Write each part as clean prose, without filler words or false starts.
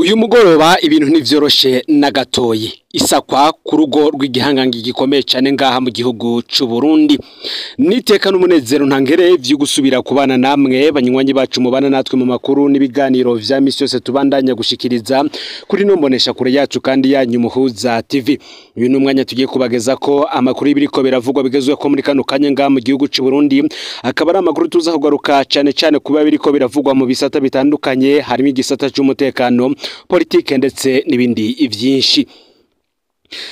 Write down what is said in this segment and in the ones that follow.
Uyu mugoroba ibintu ntivyoroshe na gatoyi. Isakwa ku rugo rw'igihangange gikomeye cane ngaha mu gihugu c'u Burundi. Niteka n'umunezero ntangere vyo gusubira kubana namwe banywanyi bacu mubana natwe mu makuru n'ibiganiro vya misi yose tubandanya gushikiriza kuri no mbonesha kure yacu kandi yanyu Muhuza TV. Uyu n'umwanya tugiye kubageza ko amakuru y'ibiriko biravugwa bigezweho ko muri kano kanya ngaha mu gihugu c'u Burundi, akaba ari amakuru tuza kugaruka cane cane kuba biriko biravugwa mu bisata bitandukanye, harimo igisata c'umutekano, politike ndetse n'ibindi vyinshi.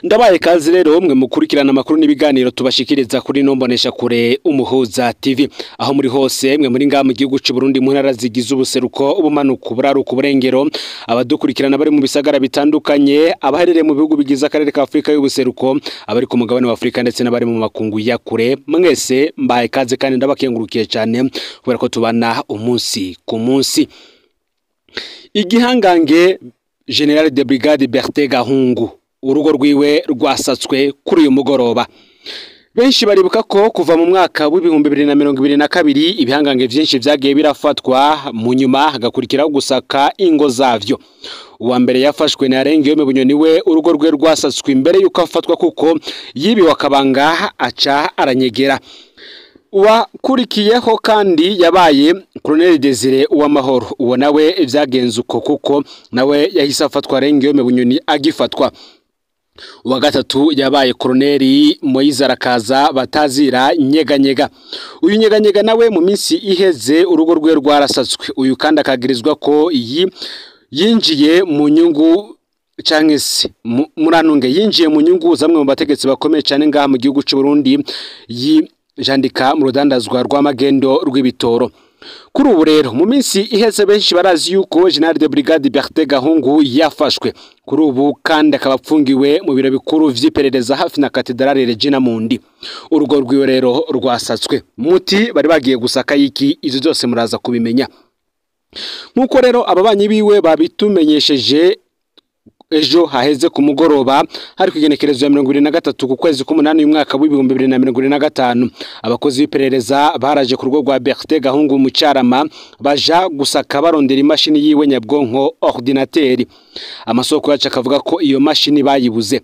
Ndabaye kazi rero mwe mukurikirana amakuru n'ibiganiro tubashikiriza kuri no mbonesha kure Umuhuza TV, aho muri hose mwe muri ngaha mu gihugu c'u Burundi mu ntara zigize ubuseruko, ubumanuko, buraruko, uburengero, abadukurikirana bari mu bisagara bitandukanye, abaherereye mu bihugu bigize akarere ka Afrika y'ubuseruko, abari ku mugabane wa Afrika ndetse n'abari mu makungu ya kure, mwese mbaye kaze kandi ndabakengurukiye cyane kubera ko tubana umunsi ku munsi. Igihangange General de Brigade Bertin Gahungu, urugo rwiwe rwasatswe kuri uyu mugoroba. Benshi baribuka ko kuva mu mwaka w'2022 ibihangange vyinshi vyagiye birafatwa, mu nyuma hagakurikiraho gusaka ingo zavyo. Uwa mbere yafashwe na Arengiyome Bunyoni, we urugo rwe rwasatswe imbere yuko afatwa kuko yibiwe akabanga aca aranyegera. Uwakurikiyeho kandi yabaye Colonel Desire Uwamahoro, uwo nawe vyagenze uko kuko nawe yahise afatwa Arengiyome Bunyoni agifatwa. Uwa gatatu yabaye Colonel Moise Arakaza batazira Nyeganyega. Uyu Nyeganyega nawe mu minsi iheze urugo rwe rwarasatswe. Uyu kandi akagirizwa ko yinjiye mu nyungu canke se muranunge yinjiye mu nyungu zamwe mu bategetsi bakomeye cane ngaha mu gihugu c'u Burundi, yijandika mu rudandazwa rw'amagendo rw'ibitoro. Kuri ubu rero mu minsi iheze benshi barazi yuko General de Brigade Bertin Gahungu yafashwe. Kuri ubu kandi akaba apfungiwe mu biro bikuru vy'iperereza hafi na Katedrale Regina Mundi. Urugo rwiwe rero rwasatswe. Muti bari bagiye gusaka yiki, izo zose muraza kubimenya. Nkuko rero ababanyi biwe babitumenyesheje ejo haheze ku mugoroba, hari kugenekerezo ya 23 ku kwezi k'umunani uyu mwaka w'ibihumbi bibiri na mirongo ibiri na gatanu, abakozi b'iperereza baraje ku rugo rwa Bertin Gahungu mu Carama baja gusaka barondera imashini yiwe nyabwonko ordinateur. Amasoko yacu akavuga ko iyo mashini bayibuze.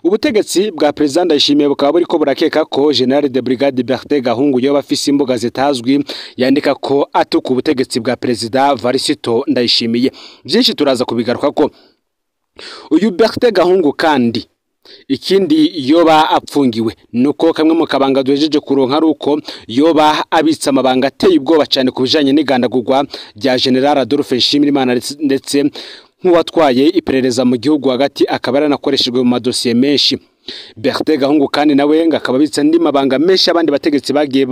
Ubutegetsi bwa President Ndayishimiye bukaba buriko burakeka ko General de Brigade Bertin Gahungu yoba afise imbuga zitazwi yandika ko atuka ubutegetsi bwa President Varisito Ndayishimiye. Byinshi turaza kubigaruka ko. Uyu Bertin Gahungu kandi ikindi yoba apfungiwe nuko kamwe mu kabanga duhejeje kuronka ari uko yoba abitse amabanga ateye ubwoba cyane ku bijanye n'igandagurwa rya General Adolphe Nshimirimana, ndetse nk'uwatwaye iperereza mu gihugu hagati akaba yaranakoreshejwe mu madosiye menshi. Bertin Gahungu kandi nawe ngo akaba abitse andi mabanga menshi abandi bategetsi bagiye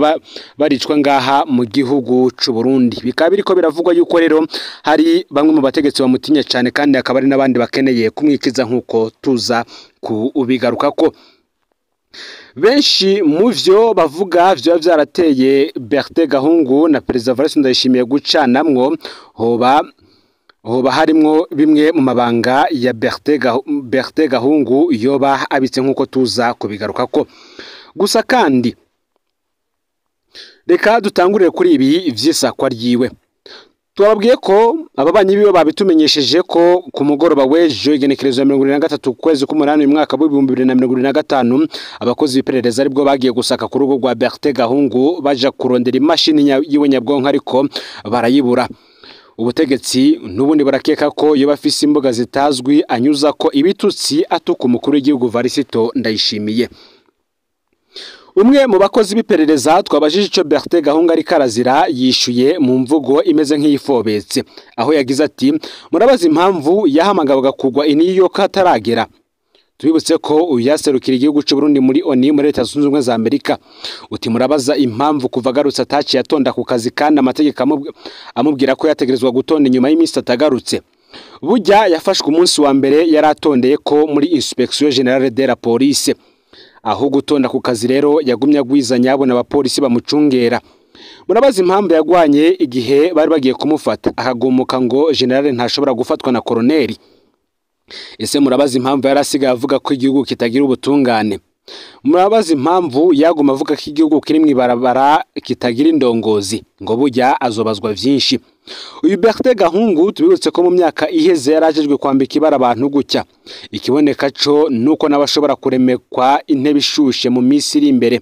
baricwa ngaha mu gihugu c'u Burundi. Bikaba biriko biravugwa yuko rero hari bamwe mu bategetsi bamutinya cyane kandi akaba ari n'abandi bakeneye kumwikiza nkuko tuza kubigarukako. Benshi mu vyo bavuga vyo vyarateye Bertin Gahungu na Perezida Evariste Ndayishimiye gucanamwo, hoba harimwo bimwe mu mabanga ya Bertin Gahungu yoba abitse nkuko tuza kubigarukako. Gusa kandi reka dutangurire kuri ibi vy'isakwa ryiwe. Twababwiye ko ababanyi biwe babitumenyesheje ko ku mugoroba w'ejo igenekerezo ya 23 kwezi k'umunani uyu mwaka w'ibihumbi bibiri na mirongo ibiri na gatanu, abakozi b'iperereza aribwo bagiye gusaka ku rugo rwa Bertin Gahungu baja kurondera imashini yiwe nyabwonko ariko barayibura. Ubutegetsi n'ubundi barakeka ko yoba afise imbuga zitazwi anyuza ko ibitutsi atuka umukuru w'igihugu Varisito Ndayishimiye. Umwe mu bakozi b'iperereza twabajije ico Bertin Gahungu ariko arazira yishuye mu mvugo imeze nk'iyifobetse, aho yagize ati: murabaza impamvu yahamagawe kugwa i New York ataragera. Tubibutse ko uyu yaserukira igihugu c'u Burundi muri ONU muri Leta Zunze Ubumwe za Amerika. Uti murabaza impamvu kuva agarutse ataciye atonda ku kazi kandi amategeko amubwira ko yategerezwa gutonda inyuma y'iminsi atagarutse. Burya yafashwe umunsi wa mbere yaratondeye ko muri Inspection Générale de la Police. Aho gutonda ku kazi rero yagumye agwizanya abona abapolisi bamucungera. Murabaza impamvu yagwanye igihe bari bagiye kumufata akagumuka ngo general ntashobora gufatwa na koroneri. Ese murabaza impamvu yarasigaye avuga ko igihugu kitagira ubutungane? Murabaza impamvu yaguma avuga ko igihugu kiri mw'ibarabara kitagira indongozi, ngo burya azobazwa vyinshi. Uyu Bertin Gahungu tubibutse ko mu myaka iheze yarajejwe kwambika ibara abantu gutya. Ikiboneka co nuko n'abashobora kuremekwa intebe ishushe mu minsi iri imbere,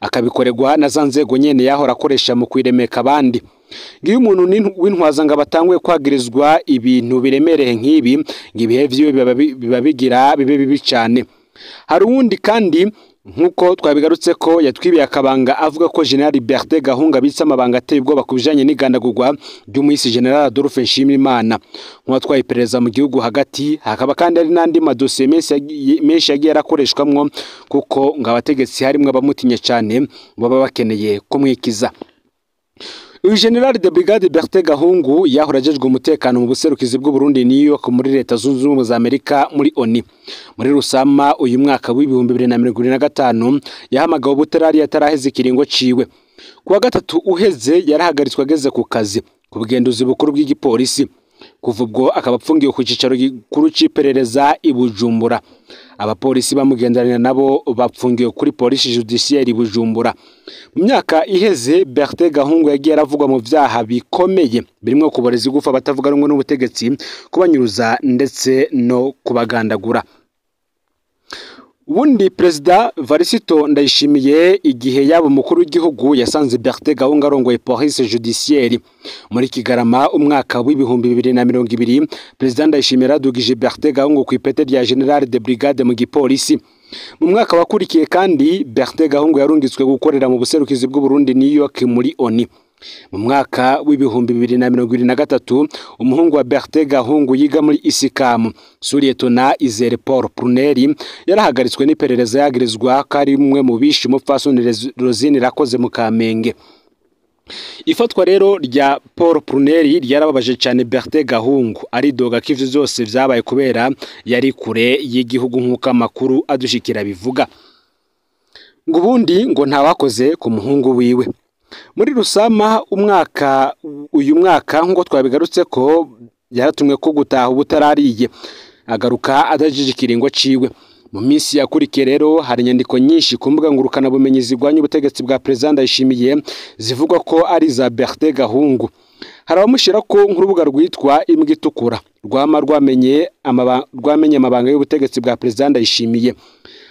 akabikorerwa na za nzego nyene yahora akoresha mu kwiremeka abandi. Ngiyo umuntu w'intwaza ngo abatanguye kwagirizwa ibintu biremereye nk'ibi, ngo ibihe vyiwe biba bigira bibe bibi cane. Hari uwundi kandi nkuko twabigarutse ko yatwibiye akabanga avuga ko General Bertin Gahungu abitse amabanga ateye ubwoba ku bijanye n'igandagurwa ry'umuhisi General Adolphe Nshimirimana nk'uwatwaye iperereza mu gihugu hagati. Hakaba kandi hari n'andi madosiye menshi yagiye arakoreshwamwo, kuko ngo abategetsi harimwo abamutinya cane baba bakeneye kumwikiza. Uyu General de Brigade Bertin Gahungu yahora ajejwe umutekano mu buserukizi bw'u Burundi New York muri Leta Zunze Ubumwe za Amerika muri ONU. Muri Rusama uyu mwaka w'2025 yahamagawe ubutarari yataraheze ikiringo ciwe. Kuwa gatatu uheze yarahagaritswe ageze ku kazi ku bugenduzi bukuru bw'igipolisi. Kuva ubwo akaba apfungiwe ku cicaro gikuru c'iperereza i Bujumbura. Abapolisi bamugendanira nabo bapfungiwe kuri polisi judiciaire i Bujumbura. Mu myaka iheze Bertin Gahungu yagiye aravugwa mu vyaha bikomeye birimwo kuboreza igufa abatavuga rumwe n'ubutegetsi, kubanyuruza ndetse no kubagandagura. Ubundi Perezida Varisito Ndayishimiye igihe yaba umukuru w'igihugu yasanze Bertin Gahungu arongoye police judiciaire. Muri Kigarama umwaka w'2020 Perezida Ndayishimiye yaradugije Bertin Gahungu ku ipete rya General de Brigade mu gipolisi. Mu mwaka wakurikiye kandi Bertin Gahungu yarungitswe gukorera mu buserukizi bw'u Burundi New York muri ONU. Mu mwaka w'2023 umuhungu wa Bertin Gahungu yiga muri Isikamu, Suriyetona Izere Paul Pruneri, yarahagaritswe n'iperereza yagirizwa ko ari umwe mu bishe umupfasoni Rosine Rakoze mu Kamenge. Ifatwa rero rya Paul Pruneri ryarababaje cyane Bertin Gahungu, aridoga ko ivyo vyose vyabaye kubera yari kure y'igihugu nk'uko amakuru adushikira bivuga. Ngo ubundi ngo ntawakoze ku muhungu wiwe. Muri Rusama umwaka uyu mwaka nkuko twabigarutse ko yaratumwe ko gutaha ubutarariye, agaruka adajije ikiringo ciwe. Mu minsi yakurikiye rero hari inyandiko nyinshi ku mbuga ngurukana bumenyi zigwanya ubutegetsi bwa Perezida Ndayishimiye zivugwa ko ari za Bertin Gahungu. Hari abamushira ko nk'urubuga rwitwa Imbwa Itukura rwama rwamenye amabanga y'ubutegetsi bwa Perezida Ndayishimiye.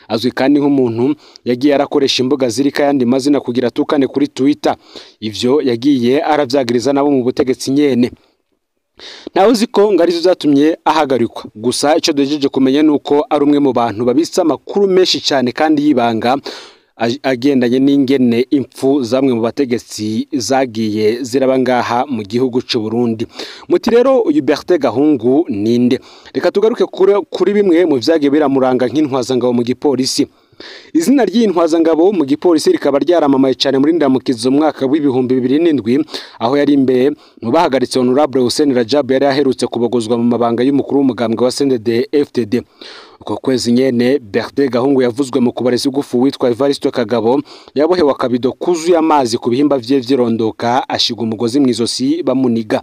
Azwi kandi nk'umuntu yagiye arakoresha imbuga zirika yandi mazina kugira atukane kuri Twitter. Ivyo yagiye aravyagiriza nabo mu butegetsi nyene. Ntawe uzi ko ngo arizo zatumye ahagarikwa. Gusa ico duhejeje kumenya nuko ari umwe mu bantu babitse amakuru menshi cyane kandi yibanga agendanye n'ingene impfu zamwe mu bategetsi zagiye ziraba ngaha mu gihugu c'u Burundi. Muti rero uyu Bertin Gahungu ninde? Reka tugaruke kuri bimwe mu vyagiye biramuranga nk'intwazangabo mu gipolisi. Izina ry'intwazangabo mu gipolisi rikaba ryaramamaye cyane muri Ndamukizo mu mwaka w'2007 aho yari imbere mu bahagaritse Honorable Hussein Rajab yari aherutse kubogozwa mu mabanga y'umukuru w'umugambwe wa CNDD FDD. Uko kwezi nyene Bertin Gahungu yavuzwe mu kubareza igufu witwa Evariste Kagabo yabohewe akabido kuzuye amazi ku bihimba vye vyirondoka ashiga umugozi mw'izosi bamuniga.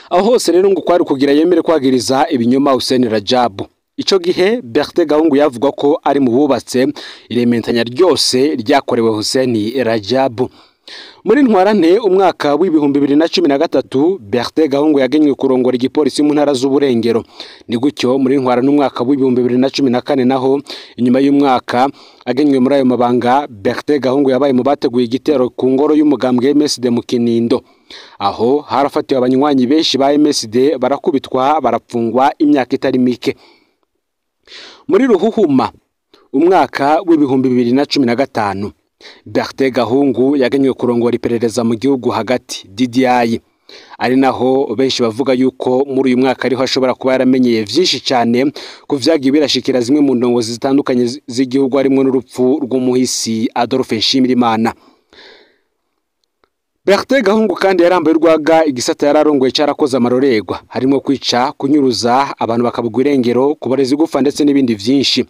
Aho hose rero ngo kwari kugira yemere kwagiriza ibinyoma Hussein Rajab. Ico gihe Bertin Gahungu yavuga ko ari mu bubatse irementanya ryose ryakorewe Hussein Rajab. Muri Ntwarante umwaka w'2013 Bertin Gahungu yagenywe kurongora igipolisi mu ntara z'uburengero. Ni gutyo muri Ntwarante umwaka w'2014 naho inyuma y'umwaka agenywe muri ayo mabanga Bertin Gahungu yabaye mu bateguye igitero ku ngoro y'umugambwe MSD mu Kinindo. Aho harafatiwe abanywanyi benshi ba MSD barakubitwa barapfungwa imyaka itari mike. Muri Ruhuhuma umwaka w'2015 Bertin Gahungu yagenywe kurongora iperereza mu gihugu hagati DDI, ari naho benshi bavuga yuko muri uyu mwaka ariho ashobora kuba yaramenyeye vyinshi cyane ku vyagiye birashikira zimwe mu ndongozi zitandukanye z'igihugu harimo n'urupfu rw'umuhisi Adolphe Nshimirimana. Bertin Gahungu kandi yarambaye urwaga igisata yararongoye cyarakoze amarorerwa harimo kwica, kunyuruza abantu bakabugwa irengero, kubareza igufa ndetse n'ibindi vyinshi.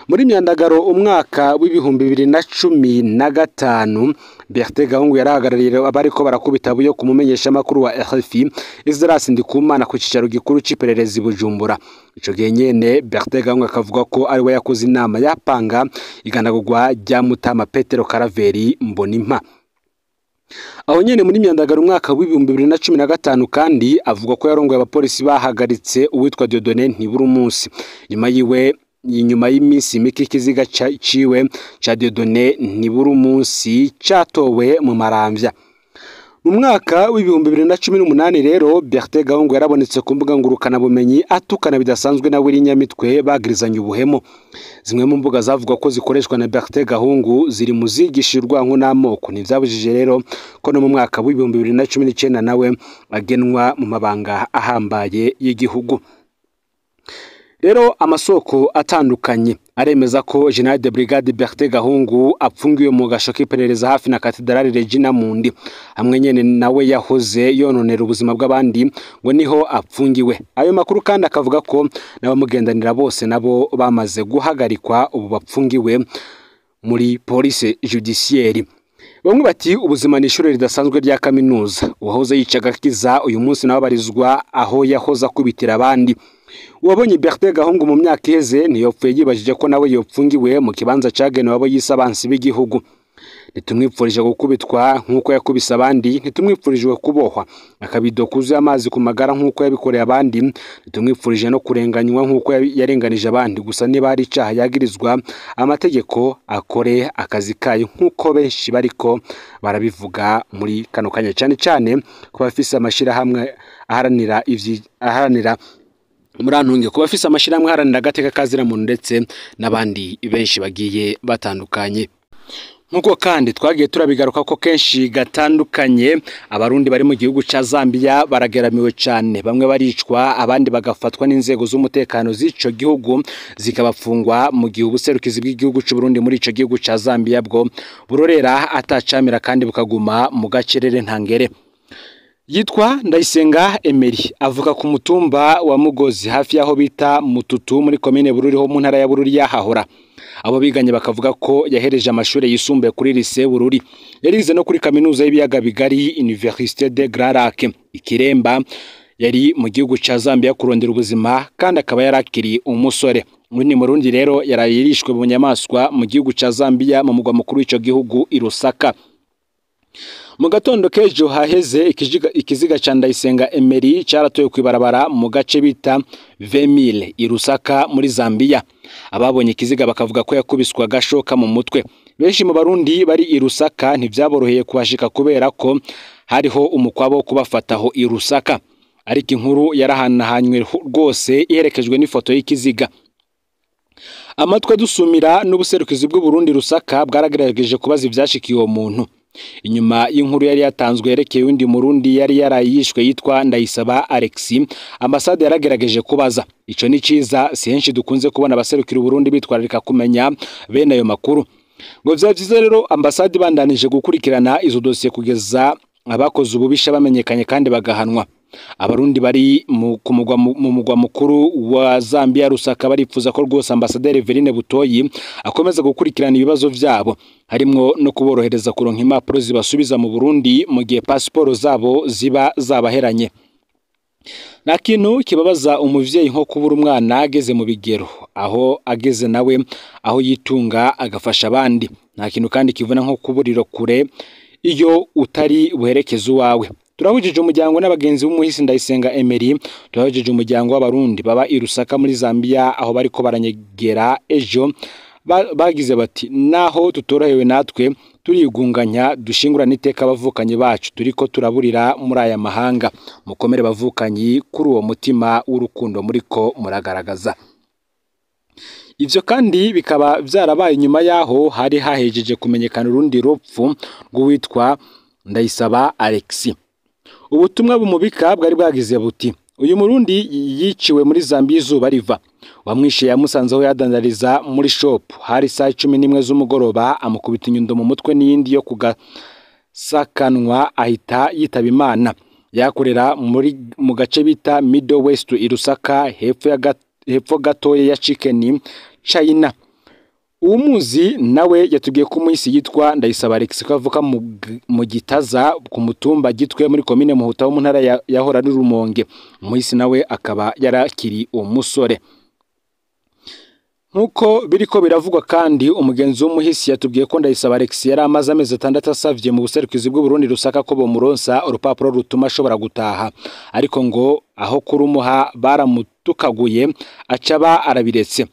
Muri myandagaro umwaka w'2015 Bertin Gahungu yarahagarariye abariko barakubita buyo kumumenyesha makuru wa RFI Esdras Ndikumana ku cicaro gikuru c'iperereza Bujumbura. Ico gihe nyene Bertin Gahungu akavuga ko ari we yakoze inama yapanga iganagurwa rya Mutama Petero Karaveri Mbonimpa. Aho nyene muri myandagaro umwaka w'2015 kandi avuga ko yarongoye abapolisi bahagaritse uwitwa Dieudonné Ntiburumunsi. Nyuma yiwe inyuma y'iminsi mike ikiziga ciwe ca Dieudonné Ntiburumunsi catowe mu Maramvya. Mu mwaka w'2018 rero Bertin Gahungu yarabonetse ku mbuga ngurukana bumenyi atukana bidasanzwe na Willy Nyamitwe bagirizanya ubuhemo. Zimwe mu mbuga zavuga ko zikoreshwa na Bertin Gahungu ziri mu zigisha urwanko n'amoko. Ntivyabujije rero ko no mu mwaka w'2019 nawe agenwa mu mabanga ahambaye y'igihugu. Rero amasoko atandukanye aremeza ko General de Brigade Bertin Gahungu apfungiwe mu gasho k'iperereza hafi na Katedrali Regina Mundi, hamwe nyene nawe yahoze yononera ubuzima bw'abandi ngo niho apfungiwe. Ayo makuru kandi akavuga ko n'abamugendanira bose nabo bamaze guhagarikwa ubu bapfungiwe muri police judiciaire. Bamwe bati ubuzima ni ishure ridasanzwe rya kaminuza. Uwahoze yicaga akiza uyu munsi nawe abarizwa aho yahoze akubitira abandi. Uwabonye Bertin Gahungu mu myaka iheze ntiyopfuye yibajije ko nawe yopfungiwe mu kibanza cagenewe abo yise abansi b'igihugu. Ntitumwipfurije gukubitwa nk'uko yakubise abandi, ntitumwipfurije kubohwa akabido kuzuye amazi ku magara nk'uko yabikoreye abandi, ntitumwipfurije no kurenganywa nk'uko yarenganije abandi. Gusa niba hari icaha yagirizwa, amategeko akore akazi kayo nk'uko benshi bariko barabivuga muri kano kanya, cane cane ku bafise amashirahamwe aharanira aharanira murantunge, ku bafise amashirahamwe aharanira agateka kazira muntu ndetse n'abandi benshi bagiye batandukanye. Nkuko kandi twagiye turabigaruka ko kenshi gatandukanye, abarundi bari mu gihugu ca Zambia barageramiwe cane, bamwe baricwa abandi bagafatwa n'inzego z'umutekano z'ico gihugu zikabafungwa, mu gihe ubuserukizi bw'igihugu c'u Burundi muri ico gihugu ca Zambia bwo burorera atacamira kandi bukaguma mu gacerere ntangere. Yitwa Ndayisenga Emery, avuka ku mutumba wa Mugozi hafi yaho bita Mututu muri komine Bururi ho mu ntara ya Bururi yahahora. Abo biganye bakavuga ko yahereje amashuri yisumbuye kuri lycée Bururi, yarize no kuri kaminuza y'ibiyaga bigari Université de Grand Lac Ikiremba. Yari mu gihugu ca Zambia kurondera ubuzima kandi akaba yarakiri umusore. Ni Murundi rero yarayirishwe mu nyamaswa mu gihugu ca Zambia mu mugwa mukuru w'ico gihugu i Lusaka. Mu gatondo k'ejo haheze ikiziga ca Ndayisenga Emery caratoye kw'ibarabara mu gace bita Vemile i Lusaka muri Zambia. Ababonye ikiziga bakavuga ko yakubiswe agashoka mu mutwe. Benshi mu Barundi bari i Lusaka ntivyaboroheye kuhashika kubera ko hariho umukwabo wo kubafataho i Lusaka. Ariko inkuru yarahanahanywe rwose iherekejwe n'ifoto y'ikiziga. Amatwi adusumira n'ubuserukizi bw'u Burundi Lusaka bwaragerageje kubaza ivyashikiye uwo muntu. Inyuma y'inkuru yari yatanzwe yerekeye undi Murundi yari yarayishwe yitwa Ndayisaba Alexis, ambasade yaragerageje kubaza. Ico ni ciza, si henshi dukunze kubona abaserukira Burundi bitwararika kumenya bene ayo makuru. Ngo vya vyiza rero ambasade bandanije gukurikirana izo dosiye kugeza abakoze ububisha bamenyekanye kandi bagahanwa. Abarundi bari mu mugwa mukuru wa Zambia Lusaka baripfuza ko rwose ambasaderi Everine Butoyi akomeza gukurikirana ibibazo vyabo, harimwo no kuborohereza kuronka impapuro zibasubiza mu Burundi mu gihe pasiporo zabo ziba zabaheranye. Nta kintu kibabaza umuvyeyi nko kubura umwana ageze mu bigero, aho ageze nawe aho yitunga agafasha abandi. Nta kintu kandi kivuna nko kuburiro kure iyo utari buherekeze uwawe. Turahujije umuryango n'abagenzi b'umuhisi Ndayisenga Emery, turahujije umuryango w'abarundi baba i Lusaka muri Zambia aho bariko baranyegera ejo bagize bati naho tutorohewe natwe turigunganya dushingurana iteka abavukanyi bacu turiko turaburira muri aya mahanga. Mukomere bavukanyi kuri uwo mutima w'urukundo muriko muragaragaza. Ivyo kandi bikaba vyarabaye nyuma yaho hari hahejeje kumenyekana urundi rupfu rw'uwitwa Ndayisaba Alexis. Ubutumwa bumubika bwari bwagize buti: uyu Murundi yiciwe muri Zambia izuba riva. Wamwishe yamusanze aho yadandariza muri shop, hari saa 11 z'umugoroba, amukubita inyundo mu mutwe n'iyindi yo Sakanwa ahita yitaba Imana. Yakorera muri mu gace bita Middle West i Lusaka, hepfo gatoya ya Chicken China. Umuzi nawe yatubwiye ko umuhisi yitwa Ndayisaba Alex, ko avuka mu Gitaza ku mutumba Gitwe muri komine Muhuta wo mu ntara yahora ari Rumonge. Umuhisi nawe akaba yarakiri umusore. Nkuko biriko biravugwa kandi, umugenzi w'umuhisi yatubwiye ko Ndayisaba Alex yari amaze amezi 6 asavye mu buserukizi bw'u Burundi Lusaka ko bomuronsa urupapuro rutuma ashobora gutaha, ariko ngo aho kurumuha baramutukaguye acaba arabiretse.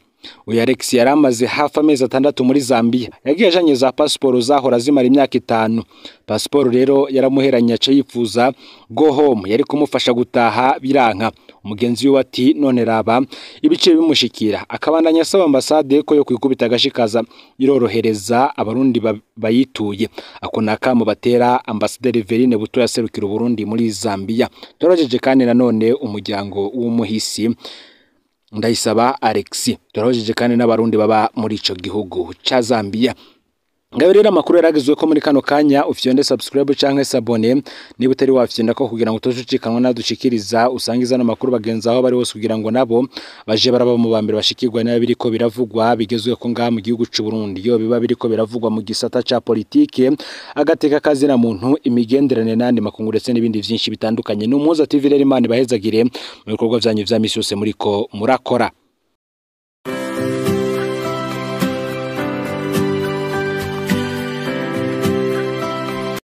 Uyu Alex yari amaze hafi amezi 6 muri Zambia, yagiye ajanye za pasiporo zahora zimara imyaka 5. Pasiporo rero yaramuheranye aca yifuza go home yari kumufasha gutaha biranka. Umugenzi wiwe ati none raba ibice bimushikira, akabandanya asaba ambasade ko yo kwikubita agashikaza irorohereza abarundi bayituye. Ako nakamo batera ambasaderi Verine Butoya aserukira Uburundi muri Zambia. Turajeje kandi nanone umuryango w'umuhisi Ndayisaba Alex, turahojeje kandi n'abarundi baba muri ico gihugu ca Zambia. Ngabe rero amakuru yaragizwe ko muri kano kanya, ufyonde subscribe canke s'abonner niba utari wafyonda ko kugira ngo utojucikanwa nadushikiriza, usangiza no makuru bagenzi aho bari hose kugira ngo nabo baje baraba mu bambere bashikirwa nayo biriko biravugwa bigezwe ko ngaha mu gihugu c'u Burundi, yo biba biriko biravugwa mu gisata ca politike, agateka kazina muntu, imigenderanire n'andi makungu ndetse n'ibindi vyinshi bitandukanye. N'Umuhuza TV rero, Imana ibahezagire mu bikorwa vyanyu vya misi yose muriko murakora.